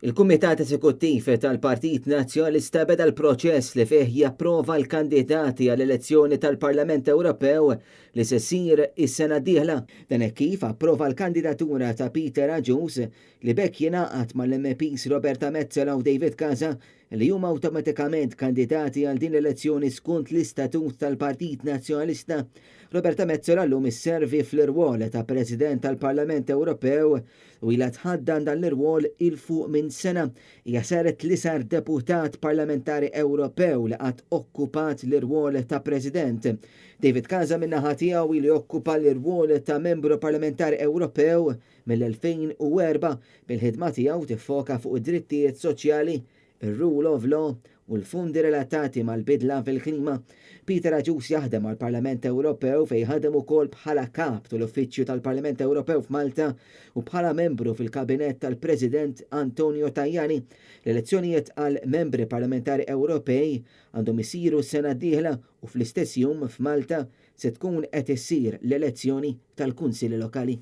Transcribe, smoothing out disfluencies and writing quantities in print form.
Il-Kumitat Eżekuttiv tal-Partit Nazzjonalista beda l-proċess li fih japprova l-kandidati għall-elezzjoni tal-Parlament Ewropew li se ssir is-sena d-dieħla. Dan hekk kif approva l-kandidatura ta' Peter Agius li b'hekk jingħaqad mal-MEPs Roberta Metsola u David Casa li huma awtomatikament kandidati għal din l-elezzjoni skont l-istatut tal-Partit Nazzjonalista. Roberta Metsola llum isservi fl-irwol ta' President tal-Parlament Ewropew u ilha tħaddan dan l-irwol 'il fuq minn sena. Hija saret l-isar deputat parlamentari Ewropew li qatt okkupat l-irwol ta' President. David Casa min-naħa tiegħu ilu jokkupa l-irwol ta' Membru Parlamentari Ewropew mill-2004 bil-ħidma tiegħu tiffoka fuq id-drittijiet soċjali, ir-rule of law u l-fondi relatati mal-bidla fil-klima. Peter Agius jaħdem għall-Parlament Ewropew fejn ħadem ukoll bħala Kap tal-Uffiċċju tal-Parlament Ewropew f'Malta u bħala membru fil-Kabinett tal-President Antonio Tajani. L-elezzjonijiet għal membri parlamentari Ewropej għandhom isiru s-sena d-dieħla u fl-istess jum f'Malta se tkun qed issir l-elezzjoni tal-Kunsilli Lokali.